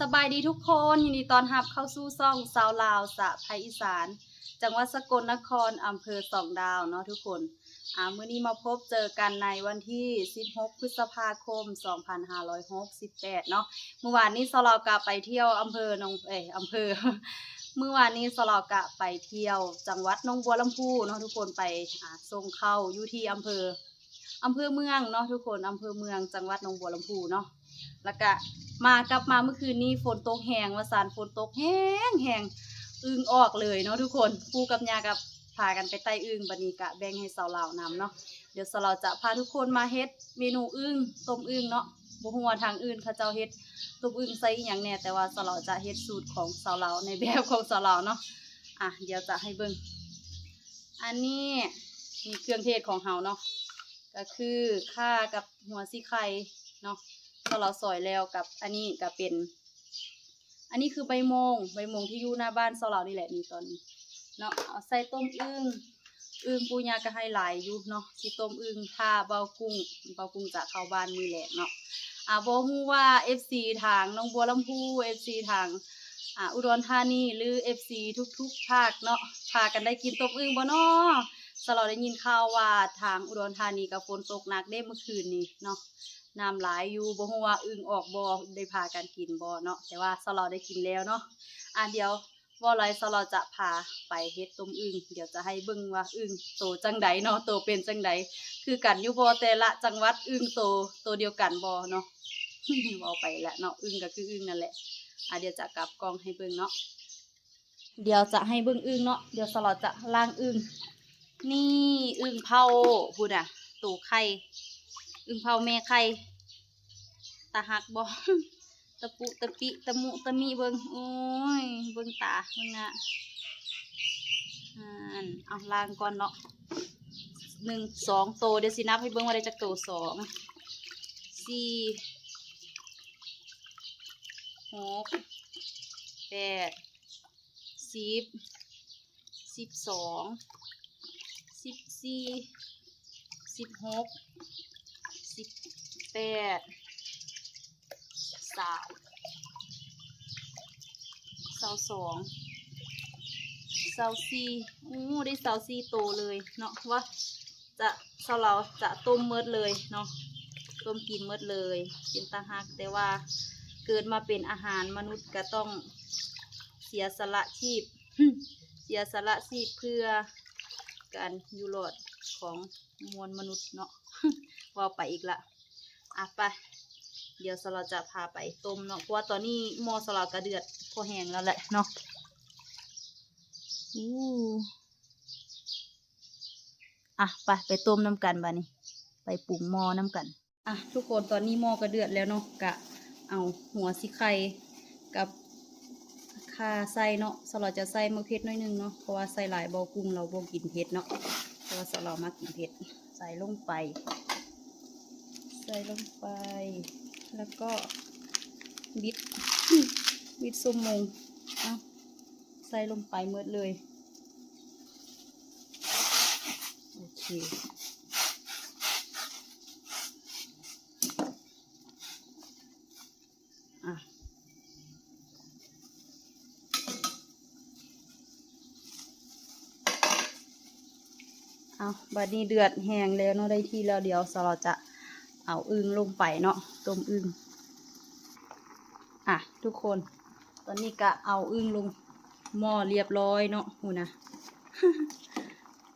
ສະບາຍດີທຸກຄົນ, ຍິນດີຕ້ອນຮັບເຂົ້າສູ່ຊ່ອງຊາວລາວສະໃພອີສານ ຈັງຫວັດສະກົນນະຄອນ ອຳເພີສອງດາວເນາະທຸກຄົນ. ອາ ມື້ນີ້ມາພົບເຈີກັນໃນວັນທີສິບຫົກ ພຶດສະພາຄົມ ສອງພັນຫ້າຮ້ອຍຫົກສິບແປດເນາະ. ມື້ວານນີ້ຊາວລາວກະໄປທ່ຽວອຳເພີໜອງ ເອີຍ ອຳເພີ ມື້ວານນີ້ຊາວລາວກະໄປທ່ຽວຈັງຫວັດໜອງບົວລຳພູເນາະທຸກຄົນ, ໄປ ອາ ສົ່ງເຂົ້າຢູ່ທີ່ອຳເພີ ອຳເພີເມືອງເນາະທຸກຄົນ, ອຳເພີເມືອງ ຈັງຫວັດໜອງບົວລຳພູເນາະ. ແລ້ວກະມາ ກັບມາມື້ຄືນນີ້ຝົນຕົກແຮງວ່າຊັ້ນ, ຝົນຕົກແຮງໆ ອຶ່ງອອກເລີຍເນາະທຸກຄົນ. ປູ່ກັບຍ່າກໍພາກັນໄປໄຕ່ອຶ່ງ, ບັດນີ້ກະແບ່ງໃຫ້ສາວລາວນຳເນາະ. ດຽວສາວລາວຈະພາທຸກຄົນມາເຮັດເມນູອຶ່ງ ຕົ້ມອຶ່ງເນາະ. ບໍ່ຮູ້ວ່າທາງອື່ນເຂົາເຈົ້າເຮັດຕົ້ມອຶ່ງໃສ່ອີ່ຫຍັງແດ່, ແຕ່ວ່າສາວລາວຈະເຮັດສູດຂອງສາວລາວ ໃນແບບຂອງສາວລາວເນາະ. ອາ ດຽວຈະໃຫ້ເບິ່ງ. ອັນນີ້ມີເຄື່ອງເທດຂອງເຮົາເນາະ, ກໍຄືຂ່າກັບຫົວສີໄຄເນາະ ທີ່ເຮົາຊອຍແລ້ວ. ກັບອັນນີ້ກໍເປັນ ອັນນີ້ຄືໃບໂມງ ໃບໂມງທີ່ຢູ່ໜ້າບ້ານຊາວລາວນີ້ແຫຼະ ນີ້ຕອນນີ້ເນາະ. ເອົາໃສ່ຕົ້ມອຶ່ງ, ອຶ່ງປູ່ຍ່າກໍໃຫ້ຫຼາຍຢູ່ເນາະ, ຊິຕົ້ມອຶ່ງຖ້າເບົາກຸ້ງ ເບົາກຸ້ງຈະເຂົ້າບ້ານມື້ແລງເນາະ. ອາ ບໍ່ຮູ້ວ່າເອັຟຊີທາງໜອງບົວລຳພູ ເອັຟຊີທາງ ອາ ອຸດອນທານີ ຫຼື ເອັຟຊີທຸກໆພາກເນາະ ພາກັນໄດ້ກິນຕົ້ມອຶ່ງບໍ່ນໍ? ສາວລາວໄດ້ຍິນຂ່າວວ່າທາງອຸດອນທານີກໍຝົນຕົກໜັກເດ້ມື້ຄືນນີ້ເນາະ, ນ້ຳຫຼາຍຢູ່. ບໍ່ຮູ້ວ່າອຶ່ງອອກບໍ່ ໄດ້ພາກັນກິນບໍ່ເນາະ, ແຕ່ວ່າສາວລາວໄດ້ກິນແລ້ວເນາະ. ອາ ດຽວ ບໍ່ຫຼາຍ ສາວລາວຈະພາໄປເຮັດຕົ້ມອຶ່ງ. ດຽວຈະໃຫ້ເບິ່ງວ່າອຶ່ງໂຕຈັ່ງໃດເນາະ, ໂຕເປັນຈັ່ງໃດ ຄືກັນຢູ່ບໍ່ແຕ່ລະຈັງຫວັດ, ອຶ່ງໂຕ ໂຕດຽວກັນບໍ່ເນາະ. ເວົ້າໄປລະເນາະ, ອຶ່ງກໍຄືອຶ່ງນັ້ນແຫຼະ. ອາ ດຽວຈະກັບກ້ອງໃຫ້ເບິ່ງເນາະ, ດຽວຈະໃຫ້ເບິ່ງອຶ່ງເນາະ. ດຽວສາວລາວຈະລ້າງອຶ່ງ. ນີ້ອຶ່ງເຜົາພຸ້ນນະ ໂຕໄຂ່, ອຶ່ງເຜົາແມ່ໄຂ່ ຕາຮັກບໍ່? ຕະປຸຕະປິ ຕະມຸຕະມິເບິ່ງ. ໂອ້ຍ ເບິ່ງຕາ ເບິ່ງໜ້າ. ຫັ້ນ ເອົາລ້າງກ່ອນເນາະ. ໜຶ່ງ ສອງໂຕ, ດຽວຊິນັບໃຫ້ເບິ່ງວ່າໄດ້ຈັກໂຕ. ສອງ ສີ່ ຫົກ ແປດ ສິບ ສິບສອງ ສິບສີ່ ສິບຫົກ ສິບແປດ ຊາວ ຊາວສອງ ຊາວສີ່. ໂອ້ ໄດ້ຊາວສີ່ໂຕເລີຍເນາະ. ວ່າຈະ ຊາວລາວຈະຕົ້ມໝົດເລີຍເນາະ, ຕົ້ມກິນໝົດເລີຍ. ເປັນຕາຮັກ, ແຕ່ວ່າເກີດມາເປັນອາຫານມະນຸດກໍຕ້ອງເສຍສະຫຼະຊີບ ເສຍສະຫຼະຊີບເພື່ອການຢູ່ລອດຂອງມວນມະນຸດເນາະ. ເວົ້າໄປອີກລະ. ອະ ໄປ ດຽວສາວລາວຈະພາໄປຕົ້ມເນາະ, ເພາະວ່າຕອນນີ້ໝໍ້ສາວລາວກໍເດືອດພໍແຮງແລ້ວແຫຼະເນາະ. ອູ້ ອະ ໄປ ໄປຕົ້ມນຳກັນບາດນີ້, ໄປປຸງໝໍ້ນຳກັນ. ອະ ທຸກຄົນ, ຕອນນີ້ໝໍ້ກໍເດືອດແລ້ວເນາະ, ກະເອົາຫົວສີໄຄກັບຂ່າໃສ່ເນາະ. ສາວລາວຈະໃສ່ໝາກເຜັດໜ້ອຍໜຶ່ງເນາະ, ເພາະວ່າໃສ່ຫຼາຍບໍ່ກຸ້ງລາວບໍ່ກິນເຜັດເນາະ, ເພາະວ່າສາວລາວມັກກິນເຜັດ. ໃສ່ລົງໄປ ໃສ່ລົງໄປ ແລ້ວກໍບິດ ບິດສົມມຸງ. ເອົາ ໃສ່ລົງໄປໝົດເລີຍ. ໂອເຄ ອະ ເອົາ ບາດນີ້ເດືອດແຮງແລ້ວເນາະ, ໄດ້ທີ່ແລ້ວ. ດຽວສາວລາວຈະເອົາອຶ່ງລົງໄປເນາະ, ຕົ້ມອຶ່ງ. ອະ ທຸກຄົນ, ຕອນນີ້ກະເອົາອຶ່ງລົງໝໍ້ລຽບຮ້ອຍເນາະ. ພຸ້ນນະ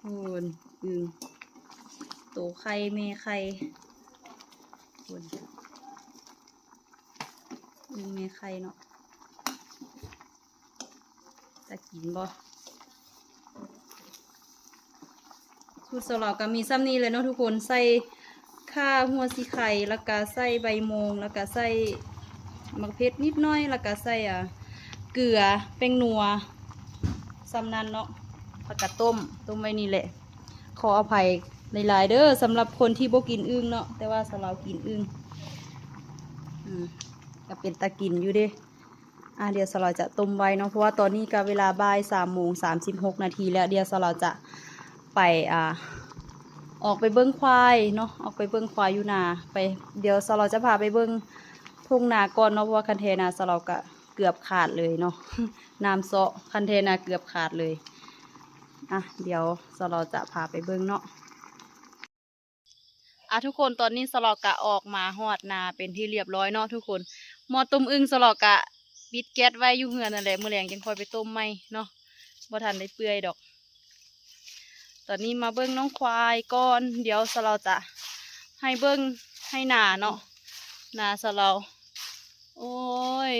ພຸ້ນ ອຶ່ງ ໂຕໄຂ່ແມ່ໄຂ່ ພຸ້ນ ອຶ່ງແມ່ໄຂ່ເນາະ. ຕາກິນບໍ່? ສູດສາວລາວກໍມີສ່ຳນີ້ແຫຼະເນາະທຸກຄົນ, ໃສ່ຂ່າຫົວສີໄຄ ແລ້ວກໍໃສ່ໃບໂມງ ແລ້ວກໍໃສ່ໝາກເຜັດນິດໜ້ອຍ ແລ້ວກໍໃສ່ ອາ ເກືອ ແປ້ງນົວ ສ່ຳນັ້ນເນາະ. ແລ້ວກໍຕົ້ມ ຕົ້ມໄວ້ນີ້ແຫຼະ. ຂໍອະໄພຫຼາຍໆເດີ ສຳລັບຄົນທີ່ບໍ່ກິນອຶ່ງເນາະ, ແຕ່ວ່າສາວລາວກິນອຶ່ງ. ອືມ ກໍເປັນຕາກິນຢູ່ເດ້. ອາ ດຽວສາວລາວຈະຕົ້ມໄວ້ເນາະ, ເພາະວ່າຕອນນີ້ກໍເວລາບ່າຍສາມໂມງສາມສິບຫົກນາທີແລ້ວ. ດຽວສາວລາວຈະໄປ ອາ ອອກໄປເບິ່ງຄວາຍເນາະ, ອອກໄປເບິ່ງຄວາຍຢູ່ນາ. ໄປ ດຽວສາວລາວຈະພາໄປເບິ່ງ ທົ່ງນາກ່ອນເນາະ ເພາະວ່າຄັນແທ້ນາສາວລາວກະເກືອບຂາດເລີຍເນາະ ນ້ຳເຊາະ ຄັນແທ້ນາເກືອບຂາດເລີຍ. ອ່ະ ດຽວສາວລາວຈະພາໄປເບິ່ງເນາະ. ອ່ະ ທຸກຄົນ ຕອນນີ້ສາວລາວກະອອກມາຮອດນາເປັນທີ່ລຽບຮ້ອຍເນາະທຸກຄົນ. ໝໍ້ຕົ້ມອຶ່ງສາວລາວກະປິດແກັສໄວ້ຢູ່ເຮືອນນັ້ນແຫຼະ ມື້ແລງຈັ່ງຄ່ອຍໄປຕົ້ມໃໝ່ເນາະ ບໍ່ທັນໄດ້ເປື່ອຍດອກ. ຕອນນີ້ມາເບິ່ງນ້ອງຄວາຍກ່ອນ ດຽວສາວລາວຈະໃຫ້ເບິ່ງ ໃຫ້ນາເນາະ ນາສາວລາວ. ໂອ້ຍ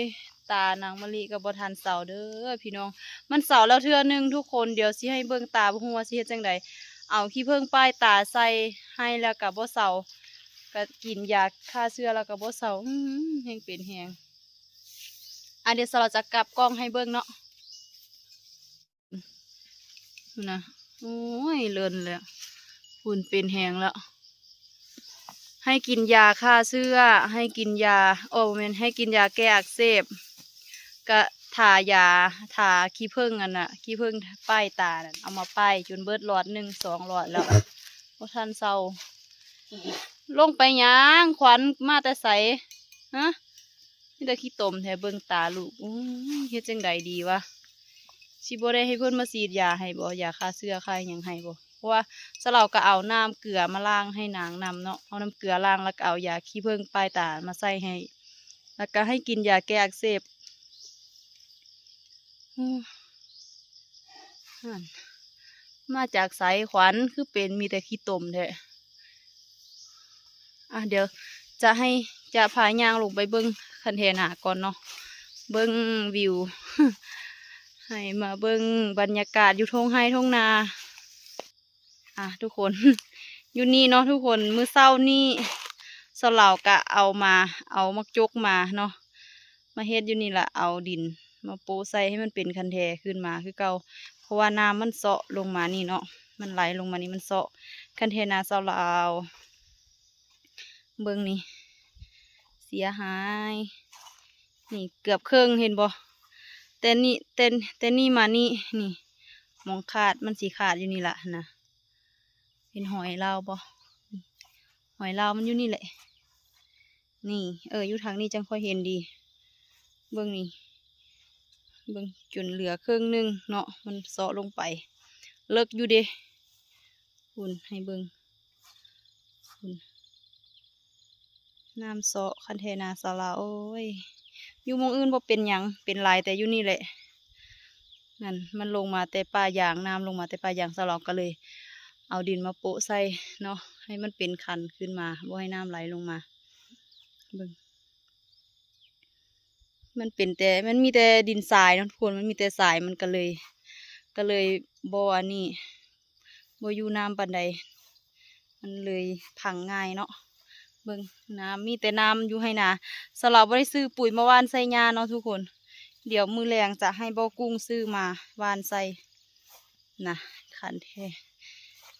ຕານາງມະລິກໍບໍ່ທັນເຊົາເດີພີ່ນ້ອງ ມັນເຊົາແລ້ວເທື່ອໜຶ່ງທຸກຄົນ. ດຽວຊິໃຫ້ເບິ່ງຕາ ບໍ່ຮູ້ວ່າຊິເຮັດຈັ່ງໃດ ເອົາຂີ້ເຜິ້ງປ້າຍຕາໃສ່ໃຫ້ແລ້ວກໍບໍ່ເຊົາ ກໍກິນຢາຂ້າເຊື້ອແລ້ວກໍບໍ່ເຊົາ ອື ແຮງເປັນແຮງ. ອ່ະ ດຽວສາວລາວຈະກັບກ້ອງໃຫ້ເບິ່ງເນາະ. ພຸ້ນນະ ໂອ້ຍ ເລີນແລ້ວ ພຸ້ນເປັນແຮງແລ້ວ. ໃຫ້ກິນຢາຂ້າເຊື້ອ ໃຫ້ກິນຢາ ໂອ້ ບໍ່ແມ່ນ ໃຫ້ກິນຢາແກ້ອັກເສບ ກະທາຢາ ທາຂີ້ເຜິ້ງ ອັນນະ ຂີ້ເຜິ້ງປ້າຍຕານັ້ນ ເອົາມາປ້າຍຈົນເບິດຫຼອດໜຶ່ງສອງຫຼອດແລ້ວ ບໍ່ທັນເຊົາ. ລົງໄປຫຍັງຂວັນ ມາແຕ່ໃສ ຮະ? ມີແຕ່ຂີ້ຕົມແທ້ ເບິ່ງຕາລູກ ໂອ້ຍ ເຮັດຈັ່ງໃດດີວະ ຊິບໍ່ໄດ້ໃຫ້ເພິ່ນມາສີດຢາໃຫ້ບໍ່ ຢາຂ້າເຊື້ອຂ້າຫຍັງໃຫ້ບໍ່? ເພາະວ່າສາວລາວກໍເອົານ້ຳເກືອມາລ້າງໃຫ້ນາງນຳເນາະ ເອົານ້ຳເກືອລ້າງ ແລ້ວກໍເອົາຢາຂີ້ເຜິ້ງປ້າຍຕາມາໃສ່ໃຫ້ ແລ້ວກໍໃຫ້ກິນຢາແກ້ອັກເສບ. ອື ຫັ້ນ ມາຈາກໃສຂວັນ ຄືເປັນມີແຕ່ຂີ້ຕົມແທ້? ອ່ະ ດຽວຈະໃຫ້ ຈະພາຍ່າງລົງໄປເບິ່ງຄັນແທນາກ່ອນເນາະ ເບິ່ງວິວ ໃຫ້ມາເບິ່ງບັນຍາກາດຢູ່ທົ່ງໄຮ່ທົ່ງນາ. ອ່ະ ທຸກຄົນ ຢູ່ນີ້ເນາະທຸກຄົນ ມື້ເຊົ້ານີ້ສາວລາວກະເອົາມາ ເອົາໝາກຈົກມາເນາະ ມາເຮັດຢູ່ນີ້ລະ ເອົາດິນມາໂປະໃສ່ໃຫ້ມັນເປັນຄັນແທຂຶ້ນມາຄືເກົ່າ ເພາະວ່ານ້ຳມັນເຊາະລົງມານີ້ເນາະ ມັນໄຫຼລົງມານີ້ ມັນເຊາະຄັນແທນາສາວລາວ. ເບິ່ງນີ້ ເສຍຫາຍ ນີ້ເກືອບເຄິ່ງ ເຫັນບໍ່? ແຕ່ນີ້ ແຕ່ ແຕ່ນີ້ມານີ້ ນີ້ ໝ່ອງຂາດ ມັນຊິຂາດຢູ່ນີ້ລະຫັ້ນນະ ເຫັນຮອຍລາວບໍ່? ຮອຍລາວມັນຢູ່ນີ້ແຫຼະ ນີ້ ເອີ ຢູ່ທາງນີ້ຈັ່ງຄ່ອຍເຫັນດີ ເບິ່ງນີ້ ເບິ່ງ ຈົນເຫຼືອເຄິ່ງໜຶ່ງເນາະ ມັນເຊາະລົງໄປ ເລິກຢູ່ເດ. ພຸ້ນ ໃຫ້ເບິ່ງ ພຸ້ນ ນ້ຳເຊາະຄັນແທນາສາວລາວ ໂອ້ຍ ຢູ່ໝ່ອງອື່ນບໍ່ເປັນຫຍັງ ເປັນຫຼາຍແຕ່ຢູ່ນີ້ແຫຼະ ນັ້ນ ມັນລົງມາແຕ່ປ່າຢາງ ນ້ຳລົງມາແຕ່ປ່າຢາງ ສາວລາວກໍເລີຍເອົາດິນມາໂປະໃສ່ເນາະ ໃຫ້ມັນເປັນຄັນຂຶ້ນມາ ບໍ່ໃຫ້ນ້ຳໄຫຼລົງມາ ເບິ່ງ. ມັນເປັນແຕ່ ມັນມີແຕ່ດິນຊາຍເນາະທຸກຄົນ ມັນມີແຕ່ຊາຍ ມັນກໍເລີຍ ກໍເລີຍບໍ່ອັນນີ້ ບໍ່ຢູ່ນ້ຳປານໃດ ມັນເລີຍພັງງ່າຍເນາະ. ເບິ່ງ ນ້ຳ ມີແຕ່ນ້ຳຢູ່ໄຮ່ນາ ສາວລາວບໍ່ໄດ້ຊື້ປຸ໋ຍມາຫວ່ານໃສ່ຫຍ້າເນາະທຸກຄົນ ດຽວມື້ແລງຈະໃຫ້ບໍ່ກຸ້ງຊື້ມາຫວ່ານໃສ່ ນະ ຄັນແທ້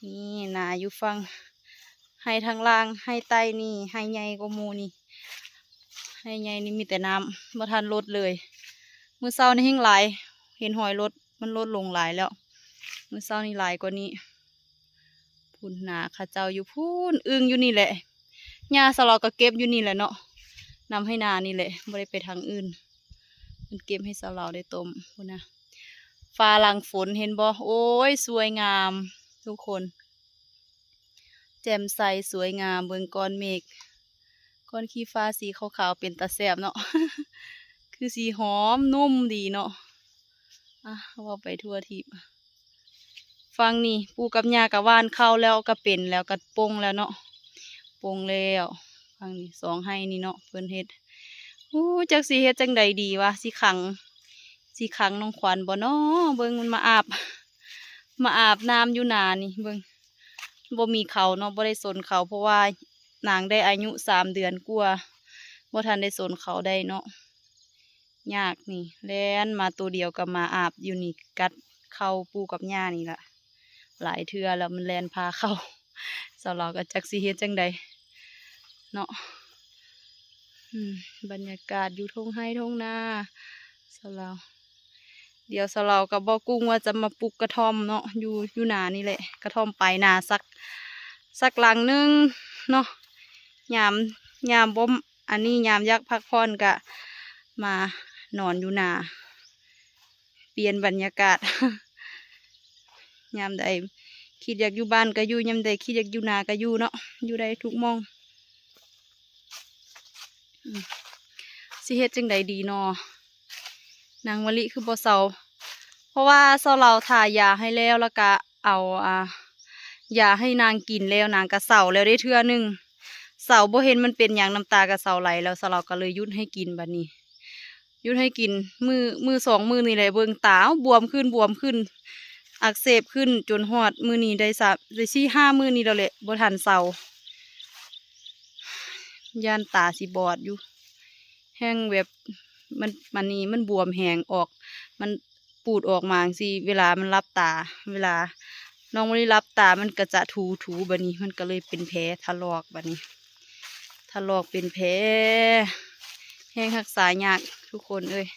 ນີ້ນາຢູ່ຝັ່ງໄຮ່ທາງລ່າງ ໄຮ່ໃຕ້ນີ້ ໄຮ່ໃຫຍ່ກວ່າໝູ່ນີ້ ໄຮ່ໃຫຍ່ນີ້ມີແຕ່ນ້ຳ ບໍ່ທັນລົດເລີຍ ມື້ເຊົ້ານີ້ແຮງຫຼາຍ ເຫັນຮອຍລົດ ມັນລົດລົງຫຼາຍແລ້ວ ມື້ເຊົ້ານີ້ຫຼາຍກວ່ານີ້ ພຸ້ນນາເຂົາເຈົ້າຢູ່ພຸ້ນ ອຶ່ງຢູ່ນີ້ແຫຼະ ຫຍ້າສາວລາວກໍເກັບຢູ່ນີ້ແຫຼະເນາະ ນຳໄຮ່ນານີ້ແຫຼະ ບໍ່ໄດ້ໄປທາງອື່ນ ເພິ່ນເກັບໃຫ້ສາວລາວໄດ້ຕົ້ມ ພຸ້ນນະ ຟ້າຫຼັງຝົນເຫັນບໍ່? ໂອ້ຍ ສວຍງາມທຸກຄົນ ແຈ່ມໃສສວຍງາມ ເບິ່ງກ້ອນເມກ ກ້ອນຂີ້ຟ້າສີຂາວໆ ເປັນຕາແຊບເນາະ ຄືຊິຫອມນຸ່ມດີເນາະ. ອ່ະ ເວົ້າໄປທົ່ວທີບ ຝັ່ງນີ້ປູ່ກັບຍ່າກໍຫວ່ານເຂົ້າແລ້ວ ກໍເປັນແລ້ວ ກໍປົ່ງແລ້ວເນາະ ປົ່ງແລ້ວ ຝັ່ງນີ້ສອງໄຮ່ນີ້ເນາະ ເພິ່ນເຮັດ ໂອ້ ຈັກຊິເຮັດຈັ່ງໃດດີວະ ຊິຂັງ ຊິຂັງນ້ອງຂວັນບໍ່ນໍ? ເບິ່ງມັນມາອາບ ມາອາບນ້ຳຢູ່ນານີ້ ເບິ່ງ ບໍ່ມີເຂົາເນາະ ບໍ່ໄດ້ສົນເຂົາ ເພາະວ່ານາງໄດ້ອາຍຸສາມເດືອນກວ່າ ບໍ່ທັນໄດ້ສົນເຂົາໄດ້ເນາະ. ຍາກນີ້ ແລ່ນມາໂຕດຽວກໍມາອາບຢູ່ນີ້ ກັດເຂົ້າປູ່ກັບຍ່ານີ້ລະ ຫຼາຍເທື່ອແລ້ວ ມັນແລ່ນພາເຂົ້າ ສາວລາວກໍຈັກຊິເຮັດຈັ່ງໃດເນາະ. ອືມ ບັນຍາກາດຢູ່ທົ່ງໄຮ່ທົ່ງນາ ສາວລາວ ດຽວສາວລາວກັບບໍ່ກຸ້ງວ່າຈະມາປຸກກະທ່ອມເນາະ ຢູ່ ຢູ່ນານີ້ແຫຼະ ກະທ່ອມປາຍນາ ສັກ ສັກຫຼັງໜຶ່ງເນາະ ຍາມ ຍາມບໍ່ ອັນນີ້ຍາມຢາກພັກຜ່ອນກະມານອນຢູ່ນາ ປ່ຽນບັນຍາກາດ. ຍາມໃດຄິດຢາກຢູ່ບ້ານກະຢູ່ ຍາມໃດຄິດຢາກຢູ່ນາກະຢູ່ເນາະ ຢູ່ໄດ້ທຸກໝ່ອງ. ອືມ ຊິເຮັດຈັ່ງໃດດີນໍ? ນາງມະລິຄືບໍ່ເຊົາ? ເພາະວ່າສາວລາວທາຢາໃຫ້ແລ້ວ ແລ້ວກະເອົາ ອ່າ ຢາໃຫ້ນາງກິນແລ້ວ ນາງກະເຊົາແລ້ວເດ້ເທື່ອໜຶ່ງ. ເຊົາບໍ່ເຫັນມັນເປັນຫຍັງ ນ້ຳຕາກະເຊົາໄຫຼແລ້ວ ສາວລາວກະເລີຍຢຸດໃຫ້ກິນບັດນີ້. ຢຸດໃຫ້ກິນ ມື້ ມື້ສອງມື້ນີ້ແຫຼະ ເບິ່ງຕາບວມຂຶ້ນ ບວມຂຶ້ນ ອັກເສບຂຶ້ນ ຈົນຮອດມື້ນີ້ໄດ້ສາມ ໄດ້ສີ່ຫ້າມື້ນີ້ແລ້ວແຫຼະ ບໍ່ທັນເຊົາ. ຢ້ານຕາຊິບອດຢູ່ ແຮງແບບ ມັນ ມັນນີ້ມັນບວມແຮງອອກ ມັນປູດອອກມາຈັ່ງຊີ້ ເວລາມັນຫຼັບຕາ ເວລານ້ອງມະລິຫຼັບຕາ ມັນກະຈະຖູໆ ບາດນີ້ມັນກະເລີຍເປັນແຜຖະລອກ ບາດນີ້ຖະລອກເປັນແຜ ແຮງຮັກສາຍາກທຸກຄົນເອີຍ.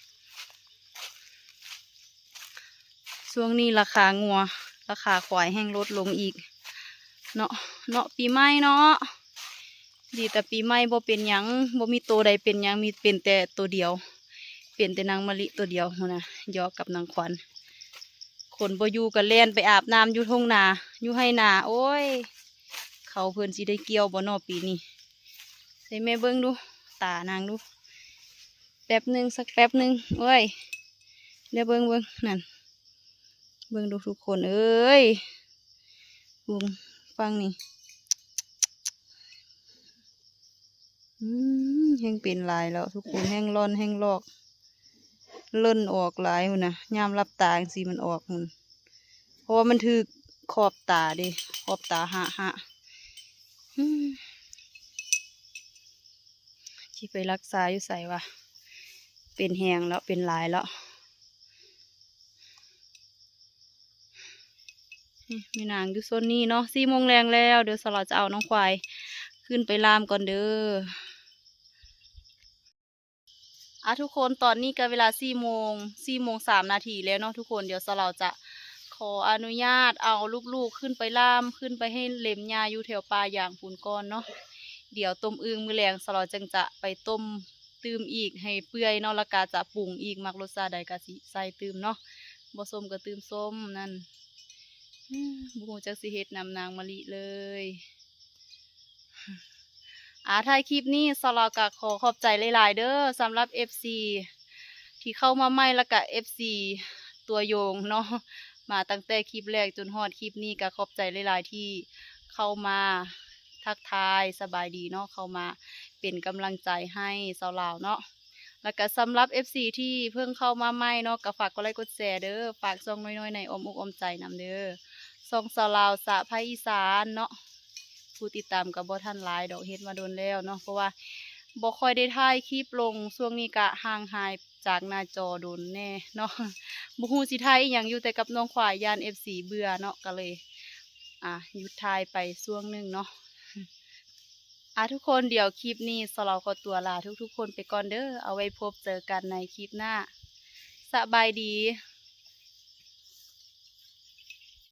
ຊ່ວງນີ້ລາຄາງົວ ລາຄາຄວາຍແຮງລົດລົງອີກເນາະ ເນາະ ປີໃໝ່ເນາະ. ດີແຕ່ປີໃໝ່ບໍ່ເປັນຫຍັງ ບໍ່ມີໂຕໃດເປັນຫຍັງ ມີ ເປັນແຕ່ໂຕດຽວ ເປັນແຕ່ນາງມະລິໂຕດຽວພຸ້ນນະ ຢອກກັບນາງຂວັນ. ຄົນບໍ່ຢູ່ກະແລ່ນໄປອາບນ້ຳຢູ່ທົ່ງນາ ຢູ່ໄຮ່ນາ. ໂອ້ຍ ເຂົ້າເພິ່ນຊິໄດ້ກ່ຽວບໍ່ນໍປີນີ້? ໃຫ້ແມ່ເບິ່ງດູ ຕານາງດູ ແປັບໜຶ່ງ ສັກແປັບໜຶ່ງ. ໂອ້ຍ ດຽວເບິ່ງ ເບິ່ງ ນັ້ນ ເບິ່ງດູທຸກຄົນເອີຍ ເບິ່ງຝັ່ງນີ້. ອືມ ແຮງເປັນຫຼາຍແລ້ວທຸກຄົນ ແຮງລ່ອນ ແຮງລອກ ເຫຼົ່ນອອກຫຼາຍພຸ້ນນະ. ຍາມຫຼັບຕາຈັ່ງຊີ້ມັນອອກພຸ້ນ ເພາະວ່າມັນຖືກຂອບຕາເດ້ ຂອບຕາຫະຫະ. ອືມ ຊິໄປລັກສາຢູ່ໃສວະ ເປັນແຮງແລ້ວ ເປັນຫຼາຍແລ້ວ. ນີ້ ມີນາງຢູ່ໂຊນນີ້ເນາະ ສີ່ໂມງແລງແລ້ວ ດຽວສາວລາວຈະເອົານ້ອງຄວາຍຂຶ້ນໄປລ່າມກ່ອນເດີ. ອ່າ ທຸກຄົນ ຕອນນີ້ກະເວລາສີ່ໂມງ ສີ່ໂມງສາມນາທີແລ້ວເນາະທຸກຄົນ. ດຽວສາວລາວຈະຂໍອະນຸຍາດເອົາລູກໆຂຶ້ນໄປລ່າມ ຂຶ້ນໄປໃຫ້ເລັມຫຍ້າຢູ່ແຖວປ່າຢາງພຸ້ນກ່ອນເນາະ. ດຽວຕົ້ມອຶ່ງມື້ແລງສາວລາວຈຶ່ງຈະໄປຕົ້ມຕື່ມອີກໃຫ້ເປື່ອຍເນາະ ແລ້ວກະຈະປຸງອີກ ມັກລົດຊາດໃດກະຊິໃສ່ຕື່ມເນາະ ບໍ່ສົ້ມກະຕື່ມສົ້ມນັ້ນ. ອືມ ບໍ່ຮູ້ຈັກຊິເຮັດນຳນາງມະລິເລີຍ. ອ່າ ທ້າຍຄລິບນີ້ສາວລາວກະຂໍຂອບໃຈຫຼາຍໆເດີ ສຳລັບເອັຟຊີທີ່ເຂົ້າມາໃໝ່ ແລ້ວກະເອັຟຊີຕົວຢົງເນາະ ມາຕັ້ງແຕ່ຄລິບແລກຈົນຮອດຄລິບນີ້ ກະຂອບໃຈຫຼາຍໆທີ່ເຂົ້າມາທັກທາຍສະບາຍດີເນາະ ເຂົ້າມາເປັນກຳລັງໃຈໃຫ້ສາວລາວເນາະ. ແລ້ວກະສຳລັບເອັຟຊີທີ່ເພິ່ງເຂົ້າມາໃໝ່ເນາະ ກະຝາກກົດໄລກົດແຊເດີ ຝາກຊ່ອງນ້ອຍໆໃນອ້ອມອົກອ້ອມໃຈນຳເດີ. ຊ່ອງສາວລາວສະໃພອີສານເນາະ ຜູ້ຕິດຕາມກະບໍ່ທັນຫຼາຍດອກ ເຮັດມາດົນແລ້ວເນາະ ເພາະວ່າບໍ່ຄ່ອຍໄດ້ຖ່າຍຄລິບລົງ ຊ່ວງນີ້ກະຫ່າງຫາຍຈາກໜ້າຈໍດົນແນ່ເນາະ ບໍ່ຮູ້ຊິຖ່າຍອີ່ຫຍັງຢູ່ແຕ່ກັບນ້ອງຄວາຍ ຢ້ານເອັຟຊີເບື່ອເນາະ ກະເລີຍ ອ່າ ຢຸດຖ່າຍໄປຊ່ວງໜຶ່ງເນາະ. ອ່າ ທຸກຄົນ ດຽວຄລິບນີ້ສາວລາວຂໍຕົວລາທຸກໆຄົນໄປກ່ອນເດີ ເອົາໄວ້ພົບເຈີກັນໃນຄລິບໜ້າ ສະບາຍດີ.